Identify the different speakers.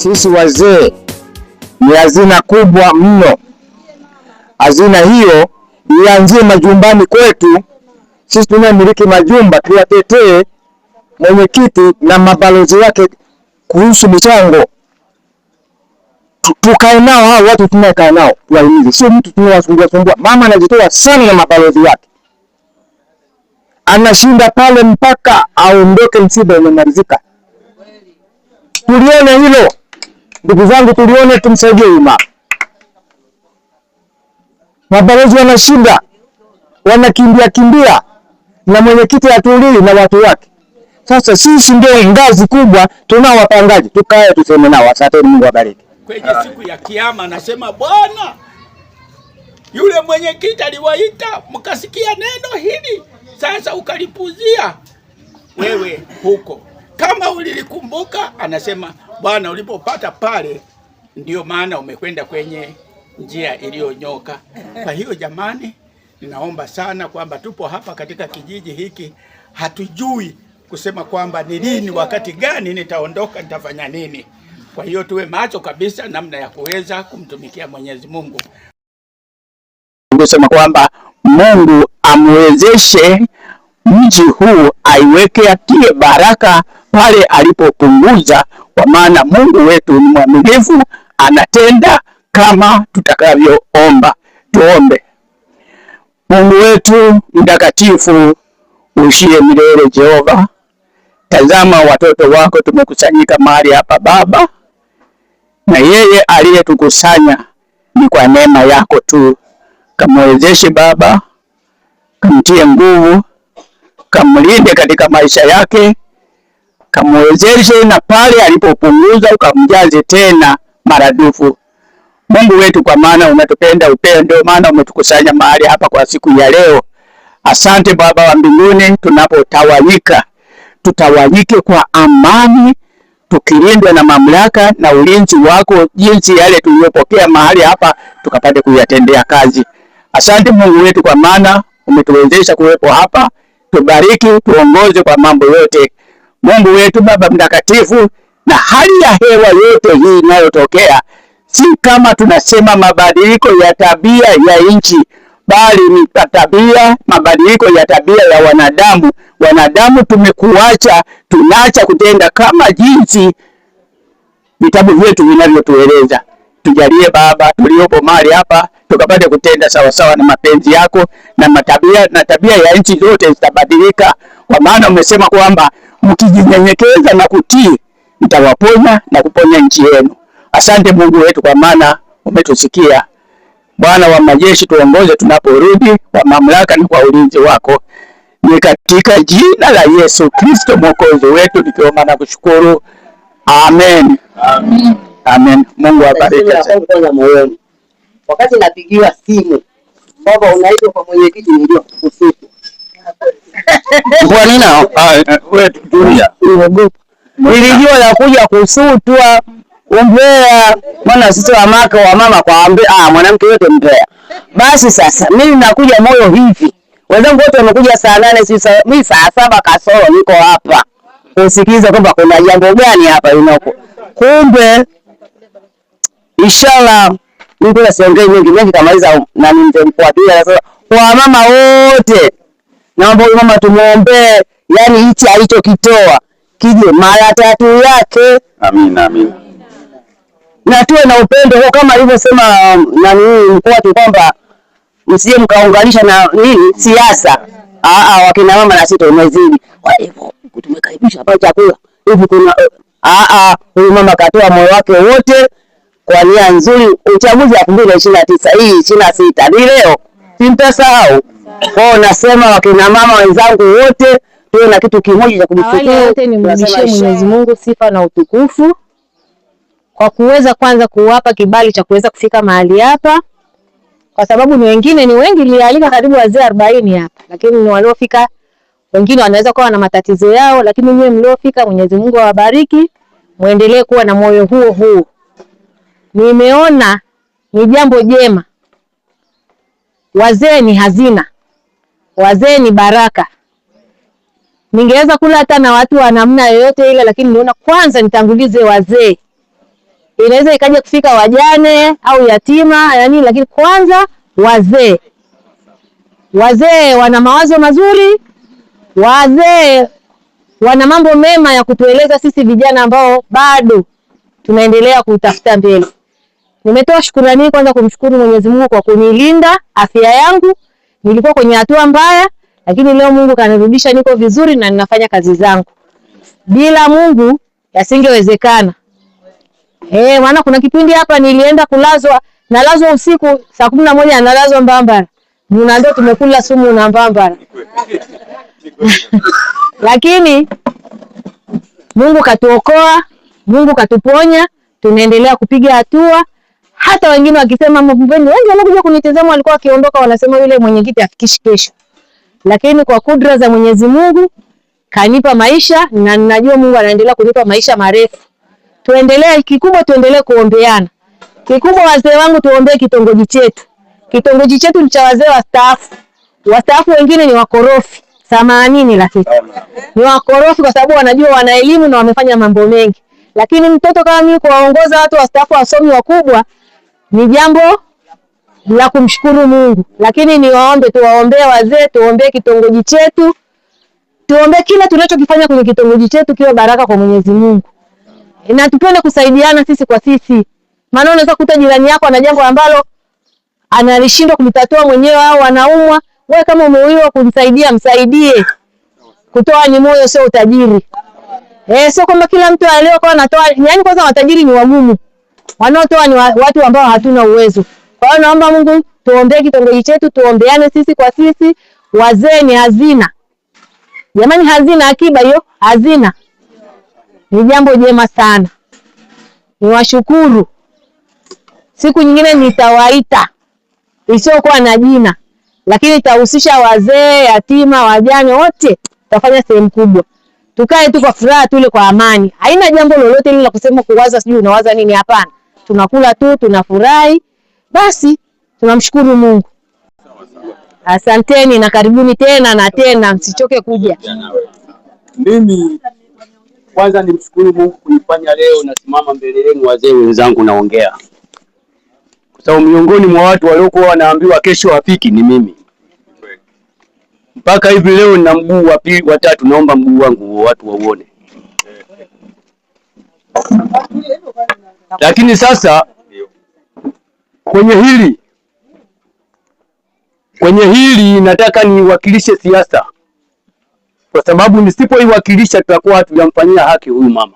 Speaker 1: Sisi wazee ni hazina kubwa mno. Hazina hiyo ianzie majumbani kwetu. Sisi tunayemiliki majumba tuwatetee mwenyekiti na mabalozi wake kuhusu michango. Tukae nao hao watu tunayekaa nao tuwahimize, sio mtu tunawasumbua sumbua. Mama anajitoa sana na mabalozi wake, anashinda pale mpaka aondoke, msiba umemalizika. Tulione hilo ndugu zangu, tulione, tumsaidie huyu mama. Mabalozi wanashinda, wanakimbia kimbia, na mwenyekiti atulii na watu wake. Sasa sisi ndio ngazi kubwa, tunao wapangaji, tukae tuseme nao. Asanteni, Mungu awabariki.
Speaker 2: Kwenye siku ya Kiyama anasema Bwana, yule mwenyekiti aliwaita mkasikia neno hili, sasa ukalipuzia wewe huko. Kama ulilikumbuka, anasema Bwana, ulipopata pale, ndio maana umekwenda kwenye njia iliyonyoka. Kwa hiyo jamani, ninaomba sana kwamba tupo hapa katika kijiji hiki, hatujui kusema kwamba ni lini, wakati gani nitaondoka, nitafanya nini. Kwa hiyo tuwe macho kabisa namna ya kuweza kumtumikia Mwenyezi Mungu.
Speaker 3: Kusema kwamba Mungu amwezeshe mji huu, aiweke atie baraka pale alipopunguza, kwa maana Mungu wetu ni mwaminifu, anatenda kama tutakavyoomba. Tuombe. Mungu wetu mtakatifu, uishie milele Jehova, tazama watoto wako tumekusanyika mahali hapa Baba, na yeye aliyetukusanya ni kwa neema yako tu. Kamwezeshe Baba, kamtie nguvu, kamlinde katika maisha yake, kamwezeshe na pale alipopunguza ukamjaze tena maradufu. Mungu wetu, kwa maana unatupenda upendo, maana umetukusanya mahali hapa kwa siku ya leo. Asante Baba wa mbinguni, tunapotawanyika tutawanyike kwa amani, tukilindwa na mamlaka na ulinzi wako, jinsi yale tuliyopokea mahali hapa tukapate kuyatendea kazi. Asante Mungu wetu, kwa maana umetuwezesha kuwepo hapa. Tubariki, tuongoze kwa mambo yote. Mungu wetu Baba mtakatifu, na hali ya hewa yote hii inayotokea, si kama tunasema mabadiliko ya tabia ya nchi, bali ni tabia, mabadiliko ya tabia ya wanadamu. Wanadamu tumekuacha, tunaacha kutenda kama jinsi vitabu vyetu vinavyotueleza. Tujalie Baba, tuliopo mahali hapa tukapate kutenda sawasawa na mapenzi yako, na matabia na tabia ya nchi zote zitabadilika, kwa maana umesema kwamba mkijinyenyekeza na kutii nitawaponya na kuponya nchi yenu. Asante Mungu wetu, kwa maana umetusikia. Bwana wa majeshi, tuongoze tunaporudi kwa mamlaka na kwa ulinzi wako. Ni katika jina la Yesu Kristo Mwokozi wetu nikiomba na kushukuru. Amen. Amen. Amen. Mungu awabariki.
Speaker 4: Kwanza moyoni, wakati napigiwa simu kwamba unaitwa kwa mwenyekiti, nilijua usiku.
Speaker 3: Kwa nini? Wewe tulia.
Speaker 4: Nilijua la kuja kusutwa umbea, maana sisi wamaka wa mama kwa ambe, mwanamke yote mbea. Basi sasa mimi nakuja moyo hivi, wenzangu wote wamekuja saa 8, si mimi saa 7 kasoro niko hapa kusikiliza kwamba kuna jambo gani hapa inoko. Kumbe inshallah mimi kwa siongei mengi mengi, kamaliza na mzee mkuu pia. Sasa kwa mama wote naomba huyu mama tumuombee, yani hichi alichokitoa kije mara tatu yake.
Speaker 3: Amina, amina.
Speaker 4: Na tuwe na upendo huo kama alivyosema nani mkuu wetu kwamba msije mkaunganisha na nini siasa. Wakina mama na sisi tumezidi. Kwa hivyo tumekaribisha hapa chakula. Hivi kuna huyu mama katoa moyo wake wote kwa nia nzuri. Uchaguzi 2029 hii 26 ni leo, simtasahau. Kwa hiyo nasema wakina mama wenzangu wote tuwe na kitu kimoja cha kumshukuru.
Speaker 5: Awali yote nimrudishie Mwenyezi Mungu sifa na utukufu kwa kuweza kwanza kuwapa kibali cha kuweza kufika mahali hapa, kwa sababu ni wengine ni wengi, nilialika karibu wazee 40 hapa, lakini ni waliofika wengine wanaweza kuwa na matatizo yao, lakini nyinyi mliofika, Mwenyezi Mungu awabariki, muendelee kuwa na moyo huo huo. Nimeona ni jambo jema. Wazee ni hazina, wazee ni baraka. Ningeweza kula hata na watu wa namna yoyote ile, lakini niliona kwanza nitangulize wazee. Inaweza ikaja kufika wajane au yatima yani, lakini kwanza wazee. Wazee wana mawazo mazuri, wazee wana mambo mema ya kutueleza sisi vijana ambao bado tunaendelea kutafuta mbele. Nimetoa shukurani kwanza kumshukuru Mwenyezi Mungu kwa kunilinda afya yangu. Nilikuwa kwenye hatua mbaya, lakini leo Mungu kanirudisha, niko vizuri na ninafanya kazi zangu. Bila Mungu yasingewezekana. Maana kuna kipindi hapa nilienda kulazwa, nalazwa usiku saa 11 nalazwa Mbambara. Mnaambia tumekula sumu na Mbambara. Lakini Mungu katuokoa, Mungu katuponya, tunaendelea kupiga hatua. Hata wengine wakisema Mvumbeni, wengi wanakuja kunitazama walikuwa wakiondoka wanasema yule mwenyekiti afikishi kesho. Lakini kwa kudra za Mwenyezi Mungu kanipa maisha na ninajua Mungu anaendelea kunipa maisha marefu. Tuendelee, kikubwa tuendelee kuombeana. Kikubwa wazee wangu, tuombee kitongoji chetu. Kitongoji chetu ni cha wazee wastaafu. Wastaafu wengine ni wakorofi, 80 lakini. Ni wakorofi kwa sababu wanajua wana elimu na wamefanya mambo mengi. Lakini mtoto kama mimi kuwaongoza watu wastaafu wasomi wakubwa ni jambo la kumshukuru Mungu. Lakini niwaombe, tuwaombee wazee, tuombee kitongoji chetu. Tuombee kila tunachokifanya kwenye kitongoji chetu kiwe baraka kwa Mwenyezi Mungu. Na tupende kusaidiana sisi kwa sisi. Maana unaweza kukuta jirani yako ana jambo ambalo analishindwa kulitatua mwenyewe au anaumwa, wewe kama umeuiwa kumsaidia, msaidie. Kutoa ni moyo, sio utajiri. Sio kwamba kila mtu aelewe kwa anatoa. Yaani kwanza matajiri ni wagumu. Wanaotoa ni watu ambao hatuna uwezo. Kwa hiyo naomba Mungu tuombee kitongoji chetu, tuombeane sisi kwa sisi. Wazee ni hazina. Jamani, hazina akiba hiyo, hazina. Ni jambo jema sana. Niwashukuru. Siku nyingine nitawaita isiyokuwa na jina, lakini itahusisha wazee, yatima, wajane wote. Tutafanya sehemu kubwa. Tukae tu kwa furaha, tule kwa amani. Haina jambo lolote ile la kusema kuwaza sijui unawaza nini, hapana. Tunakula tu, tunafurahi. Basi tunamshukuru Mungu. Asanteni na karibuni tena na tena, msichoke kuja.
Speaker 3: Mimi kwanza nimshukuru Mungu kunifanya leo nasimama mbele yenu wazee wenzangu naongea. Kwa sababu miongoni mwa watu waliokuwa wanaambiwa kesho hafiki ni mimi. Mpaka hivi leo nina mguu wa pili wa tatu, naomba mguu wangu watu wauone. Lakini sasa kwenye hili nataka niwakilishe siasa. Kwa sababu nisipoiwakilisha tutakuwa hatujamfanyia haki huyu mama.